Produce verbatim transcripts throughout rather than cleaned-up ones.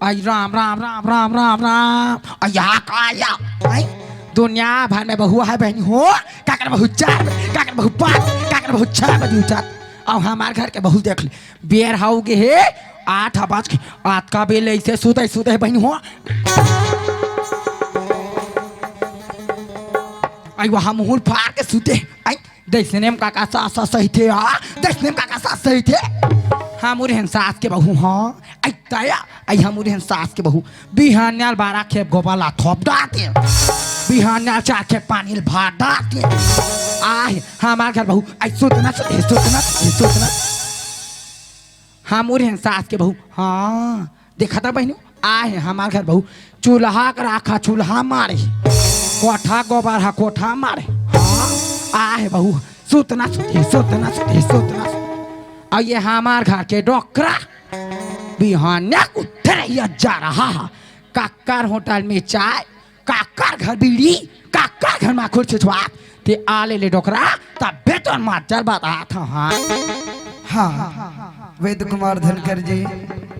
आई राम, राम, राम, राम, राम, राम। आई या का या? आई दुनिया भर में बहू है बहिनी हो, काकर बहू चार बजे, काकर बहू पाँच बजे, काकर बहू छह बजे उठत। अउ हमार घर के बहू देख ले, बेर हो गे हे, आठ बज के, आतका बेर ले अइसे सुते, सुते हे बहिनी हो। आई वहाँ मुहुर फार के सुते, आई दइसने म काका सास, सास सही थे, हाँ? दइसने म काका सास सही थे? हाँ, मोर हन सास के बहू, हाँ। आई ताया, आई हम मोर हन सास के बहू। बिहान ल बारह खेप गोबर ला थोप डारते। बिहान ल चार खेप पानी ल भार डारते। आहे, हमार घर बहू, आई सुतना सुते, सुतना सुते, सुतना। हाँ, मोर हन सास के बहू, हाँ। देखा था बहिनी, आहे हमार घर बहू, चूल्हा के राखा चूल्हा मारे, कोठा गोबर हा कोठा मारे। हाँ, आहे बहू, सुतना सुते, सुतना सुते, सुतना सुते। अउ ये हमार घर के डोकरा, बिहान ल उठे रहिया जा रहा है, काकर होटल में चाय, काकर घर बीड़ी, काकर घर माखुर छुछवात, ते आ ले ले डोकरा, तबे तोर मज्जर बतात हँव, हाँ। हाँ, वेद कुमार धनखर जी,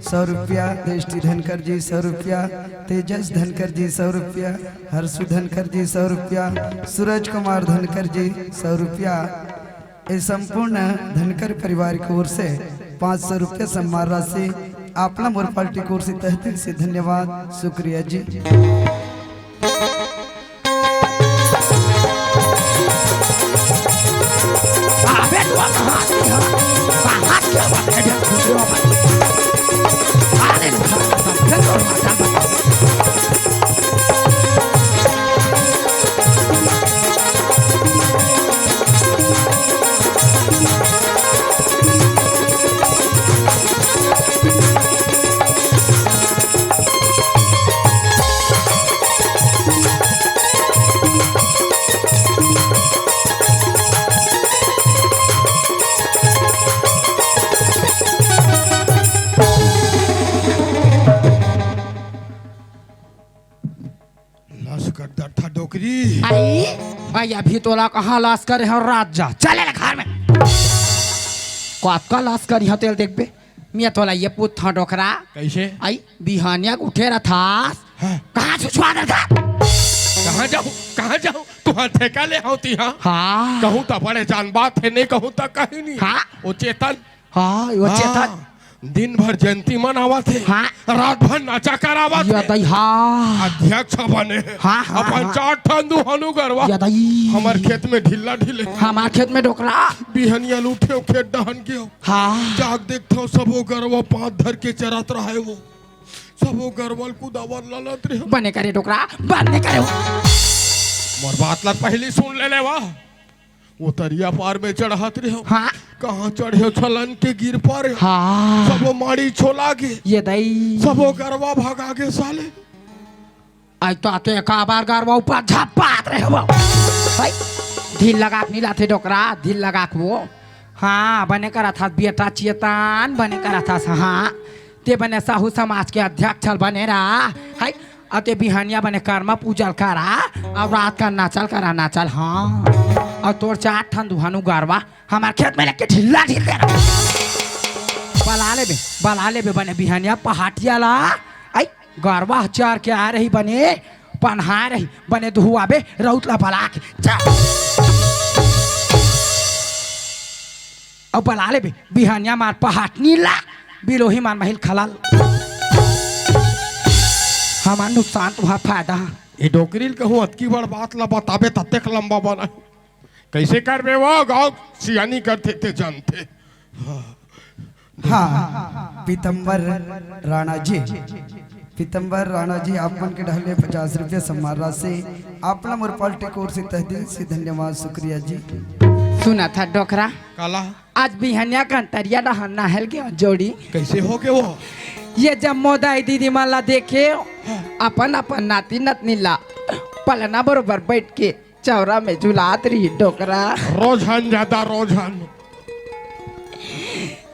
सौ रुपया, दृष्टि धनखर जी, सौ रुपया, तेजस धनखर जी, सौ रुपया, हर्षु धनखर जी, सौ रुपया, सूरज कुमार धनखर जी, सौ रुपया। ये संपूर्ण धनखर परिवार की ओर से पाँच सौ रुपया सम्मान राशि, आपला मोर पार्टी की ओर से तहे दिल से धन्यवाद, शुक्रिया जी। अबे तू कहाँ से हो? कहाँ से हो? अरे, अरे, अरे, अरे, अरे, लस कर दर था डोकरी। आई, आई अभी तोला कहाँ लस करे हँव राजा? चले ले घर में। कतका लस करिहँव तेला देखबे। मैं तोला ये पूछथँव डोकरा। कइसे? आई, बिहानिया के उठे रथस। हाँ। कहाँ छुछवा दर था? कहाँ जाहूँ? कहाँ जाहूँ? तुँहर ठेका ले हँव तिहाँ। हाँ। कहूँ त बड़े जान बात हे, नइ कहूँ त कहीं नहीं। हाँ। ओ चेतन, हाँ, यो हाँ, चेतन। दिन भर जयंती मनावत हे। हाँ। रात भर नाचा करावत हे। दई, हाँ। अध्यक्ष बने हे। हाँ, हाँ, अपन हाँ। चार ठन दुहानू गरवा। दई। हमर खेत में ढिल्ला ढिले। हमार खेत में डोकरा। बिहनिया ल उठेंव, खेत डहन गेंव। हाँ। जाके देखथँव, सबो गरवा पाँत धर के चरत रहय वो। सबो गरवा ल कुदावत ललत रहे। बने करे डोकरा, बने करे। मोर बात ला पहिली सुन ले ले वा। वो तरिया पार में चढ़त रहे। हाँ। कहाँ चढ़े छलन के गिर परे। हाँ। सबो माड़ी छोला गे। ये दई। सबो गरवा भगा गे साले। आज तो आते काबर गरवा ऊपर झपात रहे वो। भाई, ढील लगा के नइ लाथे डोकरा, ढील लगा के वो। हाँ, बने करत हस बेटा चेतन, बने करत हस, हाँ। ते बने साहू समाज के अध्यक्ष ल बने रहा। हाय, अउ ते बिहनिया बने करमा पूजा ल करा, अउ रात का नाचा ल करा, नाचा ल, हाँ। अउ तोर चार ठन दुहानू गरवा हमार खेत में लेके ढिल्ला ढिल देना। बला लेबे, बला लेबे बने बिहनिया पहाटिया ला। आई, गरवा चर के आय रही बने, पन्हाय रही बने दुहुआबे, रउत ला बला के। चल। अउ बला लेबे, बिहनिया मार पहाटनी ला, बिलोही मार महिल खलल। हमार नुकसान, तुँहर फायदा। ए डोकरी ल कहूँ अतकी बड़ बात ला बताबे, ततेक लंबा बना। कइसे करबे वो? गाँव सियानी करथे ते जानथे। हाँ, पीतम्बर राणा जी, पीतम्बर राणा जी, आप मन के डहर ले पचास रुपया सम्मान राशि, आप ला मोर पार्टी की ओर से तहे दिल से धन्यवाद, शुक्रिया जी। सुनत हस डोकरा? काला? आज बिहनिया के अंतरिया डहर नहल के जोड़ी। कइसे हो गे वो? ये जम्मो दाई दीदी मन ला देखेंव, अपन अपन नाती नतनी ला पलना बरोबर बइठ के चौरा में झुलात रही डोकरा। रोजन जादा रोजन।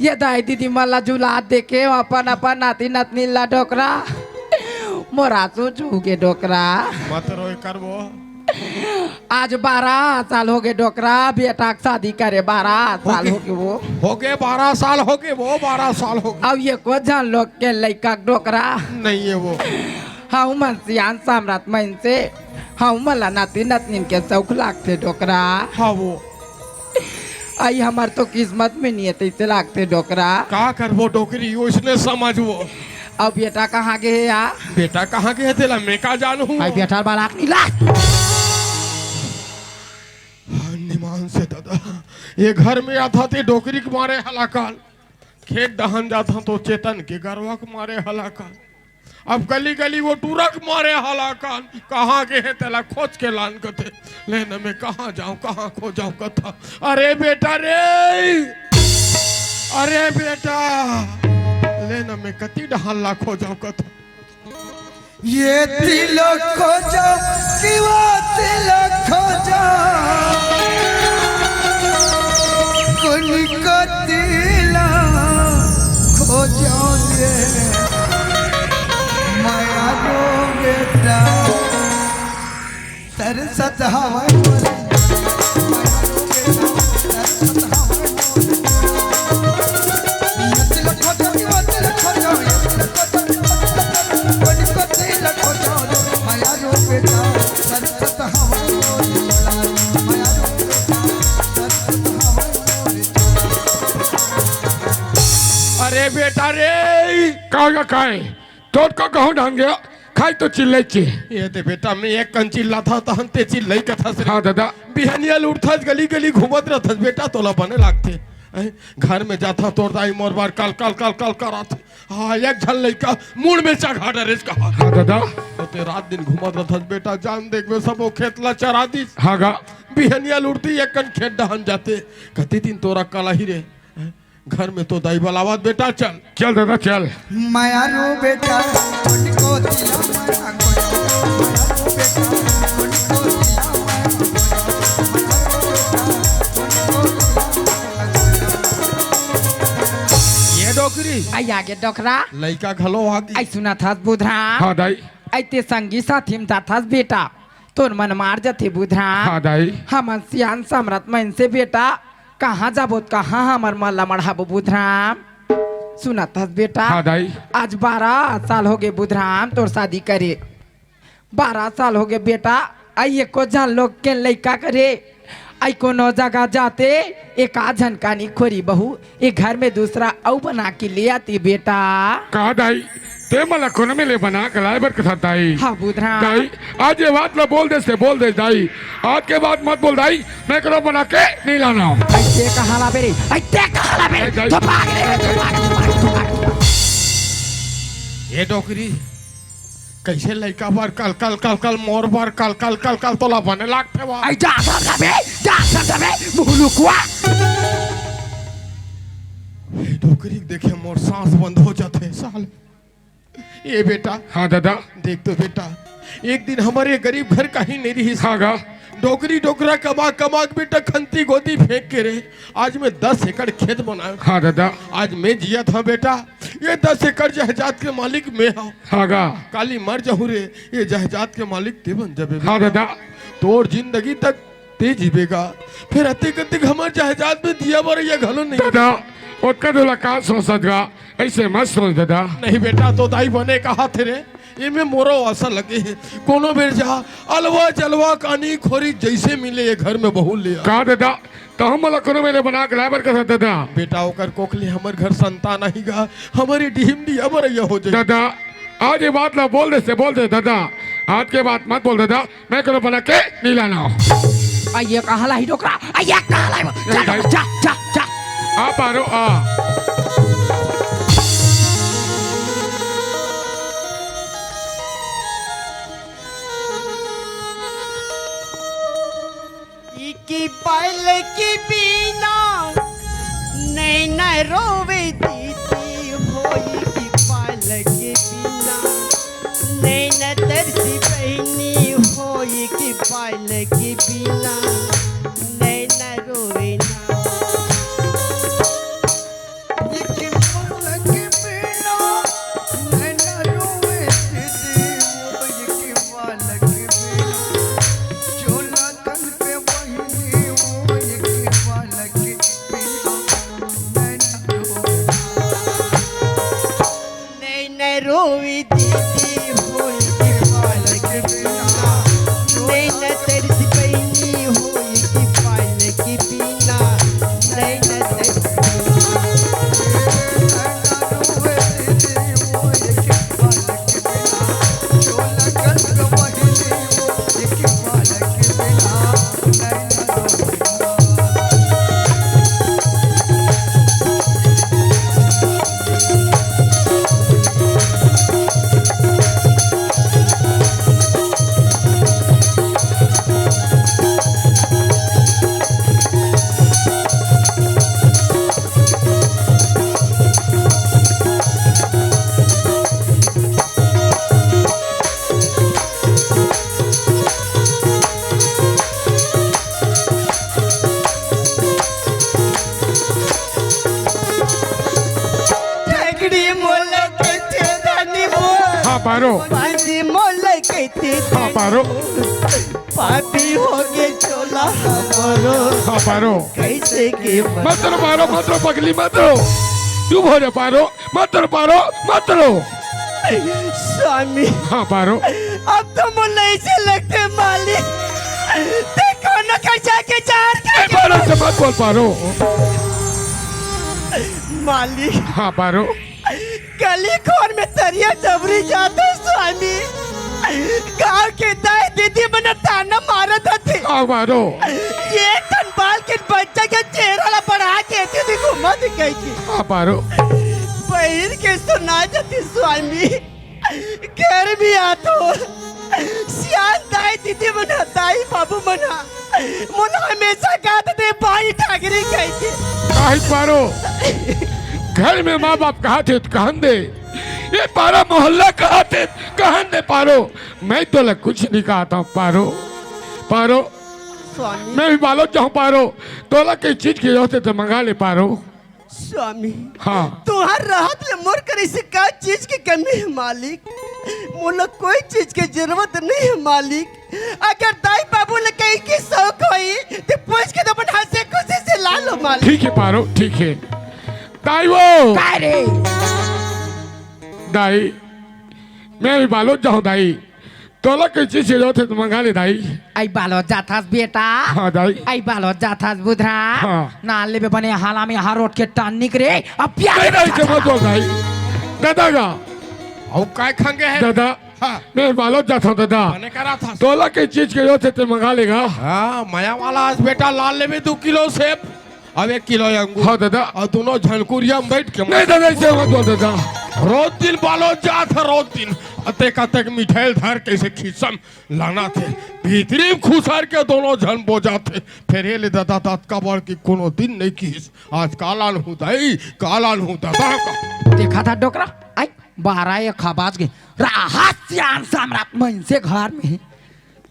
ये दाई दीदी मन ला झुलात देखेंव अपन अपन नाती नतनी ला डोकरा। मोर आंसू चूहू गे डोकरा। मत रोय कर वो। आज बारह साल होगे डोकरा, बेटा के शादी करे बारह साल होगे वो। होगे बारह साल होगे वो, बारह साल होगे। अब एको झन लोग के लइका के डोकरा। नहीं है वो। हमन सियान सामरथ मइनसे, हमन ला नाती नतनीन के सौख लागथे डोकरा। हाँ वो। अई हमर तो किस्मत में नहीं है, तइसे लागथे डोकरा। का करबो डोकरी, ओइसने समझ वो। अब बेटा कहाँ गे हे या? बेटा कहाँ गे हे तेला मैं का जानहूँ? अई बेटा बालक नीला। हाँ, निमान से दादा, ये घर में आथस ते डोकरी के मारे हलाकान, खेत डहन जाथस तो चेतन के गरवा के मारे हलाकान। अब गली गली वो टूरा के मारे हलाकान, कहाँ गे हे तेला खोज के लान कथे। ले न मैं कहाँ जाऊँ, कहाँ खोजहूँ कथा। अरे बेटा रे, अरे बेटा, ले न मैं कति डहन ला खोजहूँ कथा। ये तिलक खोजो कि वो तिलक खोजो, कुन को तिलक खोजो ये मयारू बेटा। तरसत हवय मोरे मयारू बेटा, तरसत हवय मोरे। अरे बेटा रे, का का काय? तोर का कहूँ ढंग गया? खाई तो चिल्लाई चे। ये ते बेटा, मैं एक कन चिल्लाथस, तहन ते चिल्लाई कथस रे। हाँ दादा। बिहनिया ले उठथस, गली गली घूमत रहथस बेटा, तोला बने लागथे। हैं? घर में जाथस तोर दाई मोर बर कल कल कल कल करत। हाँ, एक झन लइका मुड़ में चघा डरेस कहा। हाँ दादा। तो ते रात दिन घूमत रहथस बेटा, जान देखबे सबो खेत ला चरा दिस। हाँ गा। बिहनिया ले उठथे एक कन खेत डहन जाथे। कति दिन तोरा कलाही रे। घर में तो दाई बलावत बेटा, चल। चल दादा, चल। मयारू बेटा, उनको दिया मया को, मयारू बेटा, उनको दिया मया को, मयारू बेटा, उनको दिया मया को। ये डोकरी। आई आगे डोकरा। लइका घलो आगे। आई सुनथस बुधराम। हाँ दाई। आई ते संगी साथी में जाथस बेटा। तोर मन मार जथे बुधराम। हाँ दाई। हमन सियान समरथ मइनसे बेटा, कहाँ जाबो त कहाँ हमर मन ला मढ़ाबो बुधराम। सुनथस बेटा। हाँ दाई। आज बारह साल होगे बुधराम तोर शादी करे। बारह साल होगे बेटा, आई एको झन लोग के लइका करे। आई कोनो जगह जाते, एक आध झन कानी खोरी बहू, ए घर में दूसरा अउ बना के ले आती बेटा। का दाई, ते मोला कोनो में ले बना के लाए बर कथस दाई? हाँ बुधराम। दाई, आज ये बात ला बोल देस ते बोल देस दाई, आज के बाद मत बोल दाई, मैं कोनो बना के नहीं लाना हूँ। अइसे कहाँ लाबे रे, अइसे कहाँ लाबे रे? दाई, दाई। तो भाग रे, तो भाग, तो भाग, तो भाग। ये डोकरी, कइसे लइका बर कल कल कल कल, मोर बर कल कल कल कल, तोला बने लागथे वा। आई जा सब जाबे, जा सब जाबे, मुहलुकुआ। ए डोकरी देखे मोर सांस बंद हो जाथे साले। ए बेटा। हाँ दादा। देख तो बेटा, एक दिन हमर ये गरीब घर कहीं नहीं रहिस। हाँ गा। डोकरी डोकरा कमा कमा के बेटा खंती गोदी फेंक के रे, आज मैं दस एकड़ खेत बनायो। हाँ दादा। आज मैं जियत हँव बेटा, ये दस एकड़ जायदाद के मालिक मैं हँव। हाँ गा। काली मर जाहूँ रे, ये जायदाद के मालिक ते बन जाबे। हाँ दादा। तोर जिंदगी तक ते जीबे गा, फेर अतेक अतेक हमर जायदाद में दिया बरइया घलो नहीं। दादा, ओतका तोला का सोचत गा, अइसे मत सोच दादा। नहीं बेटा, तो दाई बने कहत हे रे, एमे मोरो आसा लगे हे। कोनो बेर जा, अलवा जलवा कानी खोरी जइसे मिले ये घर में बहू ले आ। का दादा, तहूँ मोला कोनो मेले बना के लाए बर कथस दादा। बेटा, ओकर कोख ले हमर घर संतान आही गा, हमर ये डिहिम डिया बरइया हो जाही। दादा, आज ये बात ला बोल देस ते बोल दे दादा, आज के बाद मत बोल दादा, मैं कोनो बना के नहीं लाना हूँ। अइसे कहाँ लाही डोकरा, अइसे कहाँ लाही, जा, जा, जा, जा। आ पारो, आ। इकी पायल के बिना नैना रोवे दीदी हो, इकी पायल के बिना नैना तरसी बहिनी हो, इकी पायल के बिना नैना रोवे ना। इकी पायल के बिना नैना रोवे दीदी हो, इकी पायल के बिना रोवे दीदी होई के पालक बिना, नैना तरस बहिनी होई के पालक बिना, नैना तरस ठगड़ी मोला कइथे धनी मोर। हाँ, पारो। बाजी मोला कइथे हाँ, पारो। पापी होगे चोला हमरो। हाँ, पारो। कइसे के मत रो पारो, मत रो पगली, मत रो। चुप हो जा पारो, मत रो पारो, मत रो। स्वामी। हाँ, पारो। अब तो मोला अइसे लगथे मालिक, ते कोनो कर जाके चार ए, पारो से मत बोल पारो। मालिक। हाँ, पारो। गली खोर में तरिया डबरी जात हे स्वामी। गाँव के दाई दीदी मन ताना मारत हथे। हाँ, पारो। एक ठन बालकिन बच्चा के चेहरा ला बढ़ा के दीदी घुमा दिखाई के। हाँ, पारो। बहिर के सुना जाती स्वामी। घर में आथों, सियान दाई दीदी मन, दाई बाबू मन मोला हमेशा कहत हे, "भाई ठाकरे" कहिके। काहे पारो? घर में माँ बाप कहत हे त कहन दे, ये पारा मोहल्ला कहत हे त कहन दे पारो। मैं तोला कुछ नहीं कहत हूँ पारो। पारो, स्वामी। मैं भी बालोद जाहूँ पारो, तोला कई चीज के जरूरत हे त मंगा ले पारो। स्वामी, हाँ। तुँहर रहत ले मोर कर अइसे का चीज के कमी हे मालिक? मोला कोई चीज के जरूरत नहीं हे मालिक। अगर दाई बाबू ले कहीं के शौक होई, त पूछ के त अपन हँसे खुशी से ला लो मालिक। ठीक हे पारो, ठीक हे। दाई वो। का रे? दाई, मैं भी बालोद जाहूँ दाई। तोला कई चीज के जरूरत हे त मंगा ले दाई। अई बालोद जाथस बेटा। हाँ दाई। अई बालोद जाथस बुधरा। हाँ। ना लेबे बने हाला में हर रोट के टन निकरे। अब प्याज नहीं दाई, मत बोल दाई। दादा का। अउ काय खंगे हे? दादा। हाँ। मैं बालोद जाथों दादा। बने करा था। तोला कई चीज के जरूरत हे त मंगा ले गा। हाँ, मया वाला आज बेटा ला लेबे दू किलो सेब। अब एक किलो अंगूर। हाँ, दादा। अउ दूनों झन कुरिया में बइठ के नहीं, दादा, अइसे मत बोल, दादा। रोज दिन बालोद जात हे, रोज दिन। अतेक, अतेक मिठाई ल धर के अइसे खीसा म लानत हे। भीतरी म खुसर के दूनों झन बोजत हे। फेर ए ले दादा, दादा, काबर कि कोनो दिन नहीं किहिस। आज का लानहूँ दाई, का लानहूँ दादा का। देखत हस डोकरा, अई, बारह एक बाज गे। रहत सियान सम्राट मइनसे घर में।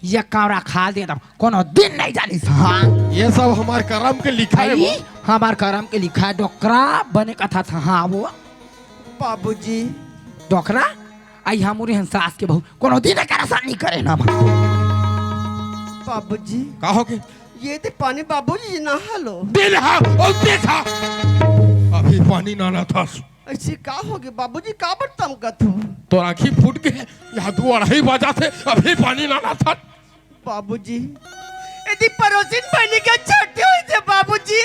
ये कौड़ा खा दे तब कोनो दिन नहीं जानिस। हाँ। ये सब हमार करम के लिखा हे अई, वो। हमार करम के लिखा हे, डोकरा बने कथा था। हाँ वो। बाबूजी। डोकरा, अई हमरी हन सास के बहू कोनो दिन एकर असन नहीं करे ना। बाबूजी। का होगे? ये दे पानी बाबूजी नहा लो। दे नहा, ओ देखा। अभी पानी नहाथस। अइसे का होगे बाबूजी, काबर तमकत हो? तोर आँखी फूट गे, यहाँ दू अढ़ाई बजाथे, अभी पानी नहाथस। बाबूजी, एती परोसिन बहिनी के छट्ठी होइसे बाबूजी,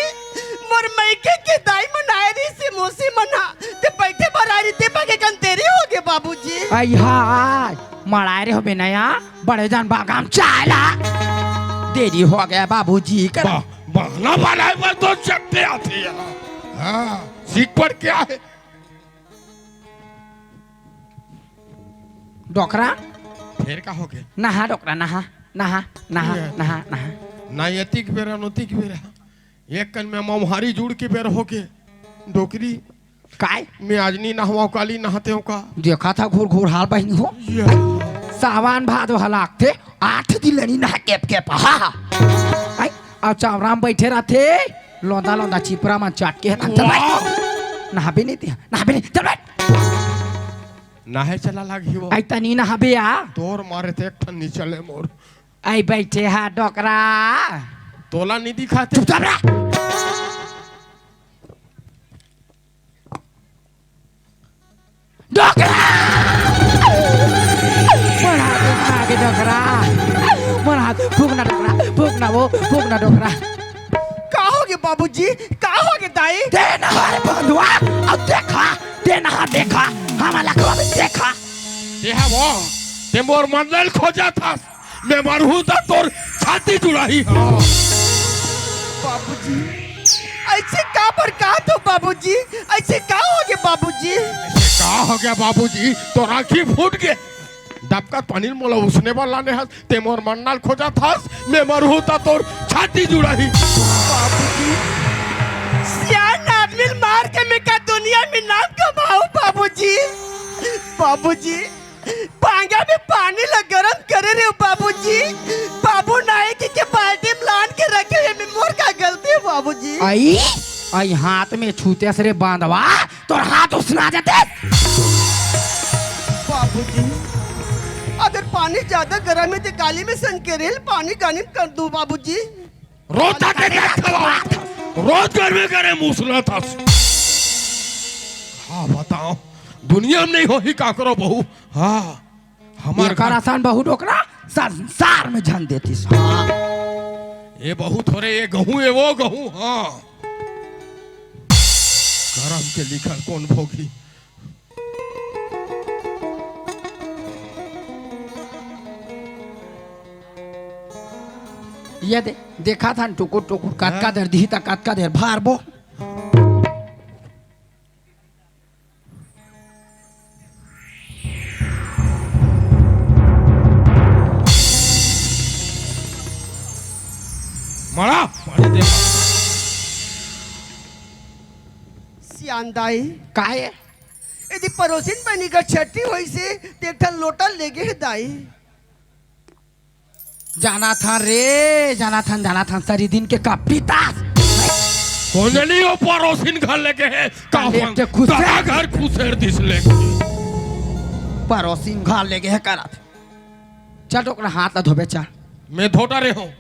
मोर मइके के दाई मन आए रहिसे, मौसी मन हा, ते बइठे बर आए रहिसे, बगे कन देरी होगे बाबूजी। अई हाय, मड़ाए रहे होबे नया, बड़े जान बागाम चाय ला। देरी होगे बाबूजी कर। बा-, बहाना बनाए बर तो चट्टे आथे यार। हाँ, सीख पड़ के आए। डोकरा। फेर का होगे? नहा डोकरा, नहा, नहा, नहा, ये नहा, नहा। ना एतिक बेरा, नोतिक बेरा। एक कन में ममहारी जुड़ के बेरा होगे। डोकरी। काय? मैं आज नी नहवांव, काली नहातेंव का? देखा था घुर घुर हाल बहिनी हो। ये। सावन भादो ह लागथे, आठ दिन ले नी नहा केप केप, हा, हा। आई, अउ चावरा म बइठे रहिथे, लोंदा लोंदा चिपरा मन चाट के, चल बइठ। वाह। नहाबे नहीं दिया, नहाबे नहीं, चल बइठ। नहाए चला लागही वो। आई तनी नहाबे आ। तोर मारे ते एक ठन नी चले मोर। आई बइठे हा डोकरा। तोला नी दिखाथे। चुपचाप रह। डोकरा! ना डोकरा। का होगे बाबूजी? का होगे दाई? ते नहर बंधवा, अब देखा, ते नहर देखा, हम लखवा में देखा। ते हा वो, ते मोर मन्ना ल खोजथस, मैं मरहूं त तोर छाती जुड़ाही। हाँ। बाबूजी, अइसे काबर कहत हो बाबूजी? अइसे का होगे बाबूजी? अइसे का होगे बाबूजी? तोर आँखी फूट गे। डबकत पानी ल मोला उसने बर लाने हस, ते मोर मन्ना ल खोजथस, मैं मरहूं त तोर छाती जुड़ाही। बाबूजी, सियान आदमी ल मार के मैं का दुनिया में नाम कमाऊं बाबूजी? बाबूजी, पांगा में पानी ला गरम करे रेहेंव बाबूजी, बाबू नाई के, के बाल्टी में लान के रखे हे, मैं मोर का गलती हे बाबूजी? अई, अई हाथ में छूतेस रे बांधवा, तोर हाथ उसना जाते। बाबूजी, अगर पानी ज्यादा गरम हे त काली में सन के रेल पानी गरम कर दूं बाबूजी। रोज आके देख खवाओ, रोज गर्मी करे मुसला था। हाँ बताओ, दुनिया में नहीं होही काकरो बहू। हाँ, हमर एकर घर असन बहू डोकरा संसार में झन देतिस। हाँ। ये बहू थोरे, ये गहूं, ये वो गहूं। हाँ, करम के लिखल कौन भोगी। ये दे, देखा था टुकुर टुकुर, कतका हाँ। देर दिही त कतका देर भारबो। मड़ा, मड़ा दे। सियान दाई। काय? यदि परोसिन बनी का छठी होइसे, ते ठन लोटा लेगे हे दाई। जाना था रे, जाना था, जाना था, सरी दिन के का पीतास। कोंजली ओ परोसिन घर लेगे हे, का काले हुआ? ते खुसेर। घर खुसेर दिस लेगे। परोसिन घर लेगे हे करत। चल डोकरा हाथ ला धोबे चल। मैं धोटा रे हूँ।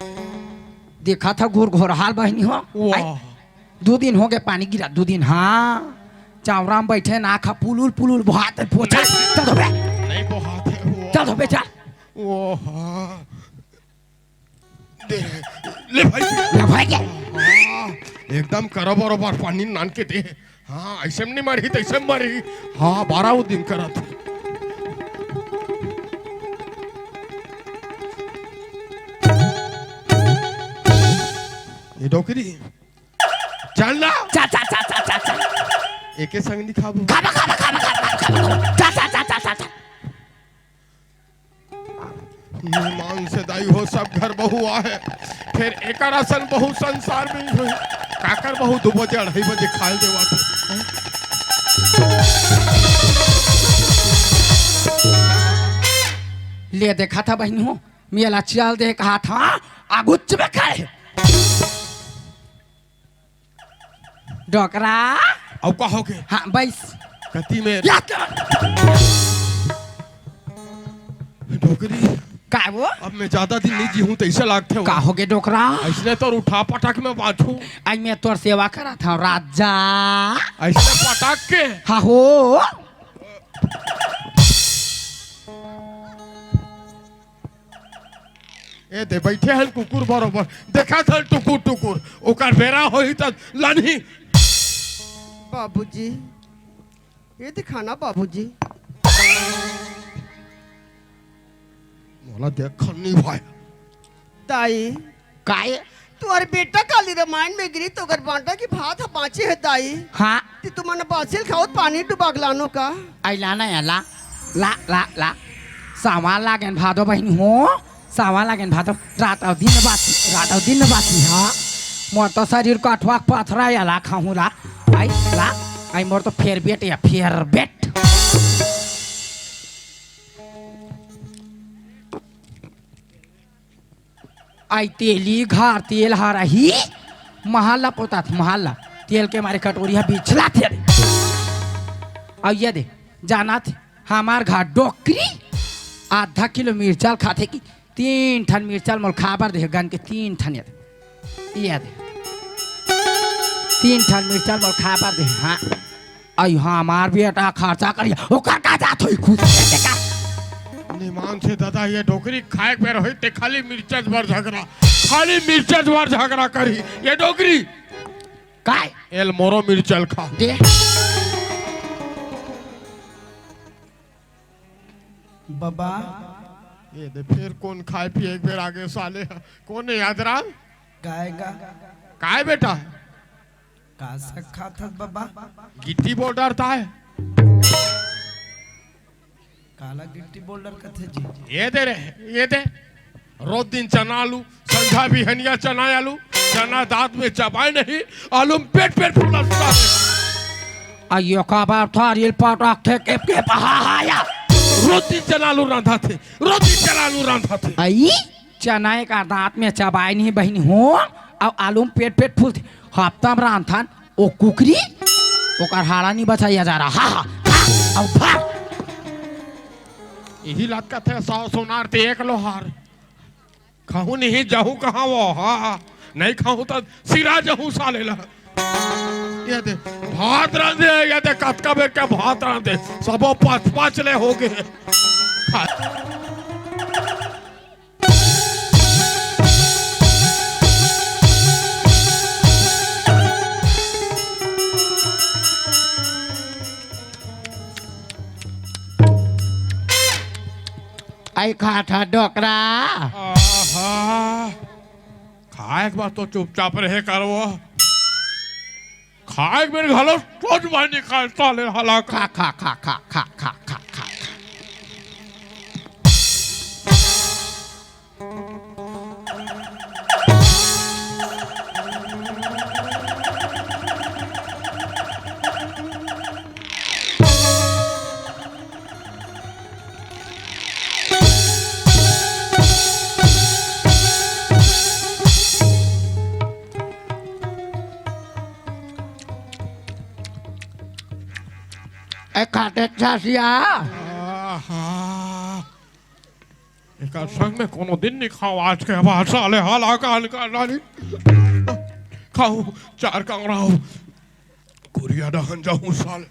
देखा था घुर घोर हाल बहिनी हो। वाह। आई, दू दिन होगे पानी गिरा, दू दिन, हाँ। चावरा में बैठे ना खा, पुलुल पुलुल बोहात हे, पोछा, नहीं। चल धोबे। नहीं बोहात हे, वो। चल धोबे, चल। वो, हाँ। दे, ले भाई। ले भाई के। हाँ, एकदम करो बरोबर पानी नान के दे। हाँ, अइसे में नहीं मारही, तइसे में मारही। हाँ, बारह वो दिन करत। ये डोकरी। चल ना। चल, चल, चल। एके संग नहीं खाबो। खाबो, खाबो, खाबो। चल, चल, चल। निमान से दाई हो, सब घर बहू आहे, फेर एकर असन बहू संसार में नहीं होही। काकर बहू दू बजे, अढ़ाई बजे खाए देवा थे। ले देखा था बहिनी हो, मेला चल दे कहा था, आगुच में खाए। डोकरा। अउ का होगे? हाँ, बइस। कति में? या का? डोकरी। का वो? अब मैं ज्यादा दिन नहीं जीहूँ, तइसे लागथे वो। का होगे डोकरा? अइसने तोर उठा पटक में बाँचहूँ। अई मैं तोर सेवा करत हँव, राजा। अइसने पटक के? हाँ हो। ए दे, बइठे हन कुकुर बरोबर, देखत हन टुकुर टुकुर, ओकर बेरा होही त लानही। बाबूजी, ये दिखाना बाबूजी। मोला देख खन्नी भाई। दाई। काय? तुँहर बेटा काली रमायन में गिरी त ओकर बाँटा के भात ह बाँचे हे दाई। हाँ। ते तुमन बासिल खावत पानी डुबा के लानो का? अई लाना या ला, ला, ला, ला। सावन लागेन भादो बहिनी हो, सावन लागेन भादो, रात अउ दिन बासी, रात अउ दिन बासी, हाँ। मोर तो सरीर कठवा के पथरा या ला खाहूँ ला, अई ला, अई मोर तो फेरबेट या फेरबेट। अई तेली घर तेल हरही, महल ला पोतात, महल ला। तेल के मारे कटोरी ह बिछलाथे रे। अउ ये दे, जानत हमार घर डोकरी आधा किलो मिर्चा ल खाथे कि तीन ठन मिर्चा ल मोल खाबर दे, गन के तीन ठन ये दे। ये दे। तीन ठन मिर्चा ल मोल खाबर दे, हाँ। अई हमार बेटा खर्चा करिया, ओकर का जात होई खुद से का? निमान से ददा त ये डोकरी खाए के बेर होही ते खाली मिर्चज बर झगरा, खाली मिर्चज बर झगरा करही ये डोकरी। काय? एल मोरो मिर्चल खा। दे। बबा। ये दे, फेर कोन खाए पिए एक बेर आगे साले ह? कोन हे यादराम? गाय का। काय बेटा? का साग खात हस बबा? गिट्टी बोल्डर ताय। काला गिट्टी बोल्डर कथे जी? ये दे रे, ये दे। रोज दिन चना आलू, संझा बिहनिया चना आलू, चना दांत में चबाय नहीं, आलू में पेट पेट फूलत हे। अयो का बात था, रेल पटक थे, केप केप, हा, हा, या। रोज दिन चना आलू रांधत हे, रोज दिन चना आलू रांधत हे। आई? चना एकर दांत में चबाय नहीं बहिनी हो, अउ आलू में पेट पेट फूलथे। हफ्ता में रांधथन, ओ कुकरी, ओकर हाड़ा नहीं बचाया जा रहा। हा, हा, हा, अउ भाग। यही लात कथे, सौ सोनार ते एक लोहार। खाहूं नहीं, जाहूं कहां वो? हा, हा। नहीं खाहूं त सिरा जाहूं साले ला। ये दे, भात रांधे, ये दे, कतका बेर के भात रांधे, सबो पांच पांच ले हो गे। खा। आई खात ह डोकरा। आहा। खाए के बाद तो चुपचाप रहे करवो। खाए के बेर घलो सोच भाई निकाल साले हला खा, खा, खा, खा। ए, खाटे छासिया। आहा। एकर संग में कोनो दिन नहीं खाओ, आज के बाद साले हालाकान कर डाली। खाओ, चार कांगड़ा हो। कुरिया डहन जाऊं साले।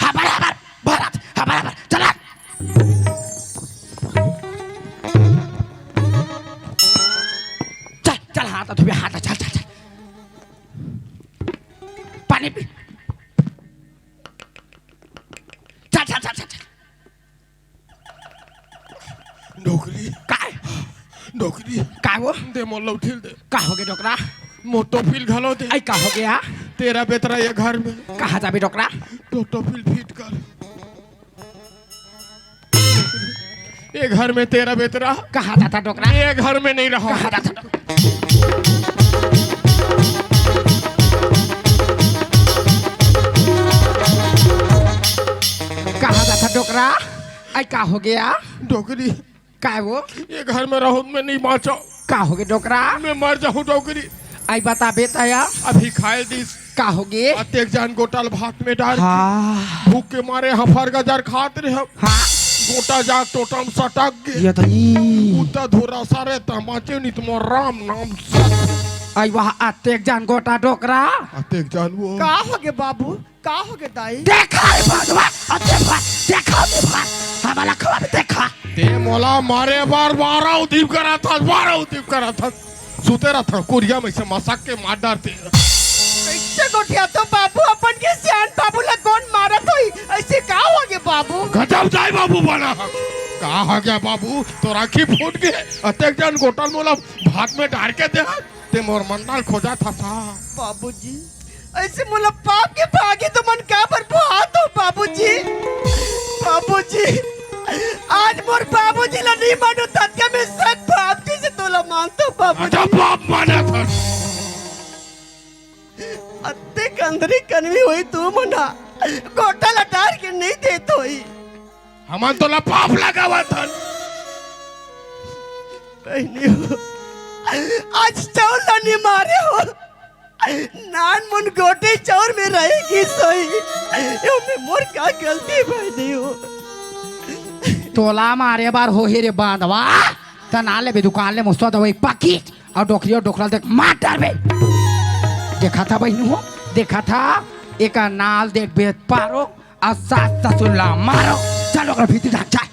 हबर, हबर, भरत, हबर, हबर, चल। चल, चल, हाथ धोबे, हाथ, चल, चल, चल। पानी पी। चल, चल, चल, चल, चल। डोकरी। काय? डोकरी। काय वो? दे मोर लौठिल दे। का होगे डोकरा? मोर टोफिल घलो दे। आई का होगे? तेरा बेतरा ये घर में। कहाँ जाबे डोकरा? तो टोफिल फिट कर। ये घर में तेरा बेतरा। कहाँ जाता डोकरा? ये घर में नहीं रहा। कहाँ जाता डोकरा? कहाँ जाता डोकरा? आई का होगे? डोकरी। काय वो? ये घर में रहूं मैं नहीं बांचो। का होगे डोकरा? मैं मर जाहूं डोकरी। आई बताबे तया। अभी खाए दिस। का होगे? अतेक जान गोटा ल भात में डार के। हाँ। भूख के मारे हफर गजर खात रहे हम। हाँ। गोटा जाके टोटा म सटक गे। ये तो ई। उता धुरा सारे तमाचे नित मोर राम नाम सत। आई वाह अतेक जान गोटा डोकरा। अतेक जान वो। का होगे बाबू? का होगे दाई? देखा रे भगवान, अतेक बार देखा रे भगवान, हमला खवा भी देखा। ते मोला मारे बर बारह उदिम करा था, बारह उदिम करा था। सुते रहा था, कुरिया में से मसक के मार डारते। कैसे गोठिया तो बाबू, अपन के सियान बाबू ला कौन मारत होई? ऐसे का होगे बाबू? गजब दाई बाबू बना। का होगे बाबू? तोर आँखी फूट गे। अतेक जान गोटा ल मोला भात में डार के दे। ते मोर मंडल खोजा था सा। बाबूजी, ऐसे मोला पाप के भागी तुमन काबर बोहात हो बाबूजी? बाबूजी, आज मोर बाबूजी ला नहीं मानो ततका मैं सत बाप जी से तोला मानतो बाबूजी। अच्छा बाप माना था। तरी कनवी होई तू मना गोटा लटार के नहीं देत होई। हमन तोला पाप लगावत हन। बहिनी हो, आज चाउर ला नहीं मारे हो, नान मुन गोटे चाउर में रह गिस होई। एमे मोर का गलती बहिनी हो? तोला मारे बार होही रे बांधवा, त ना लेबे दुकान ले मुसवा दवाई पाकिट अउ डोकरी अउ डोकरा देख मार डारबे। देखा था बहिनी हो, देखा था एक नाल देख बेत पारो अउ सास ससुर ला मारो। चलो ओकर भीतर जा, चल।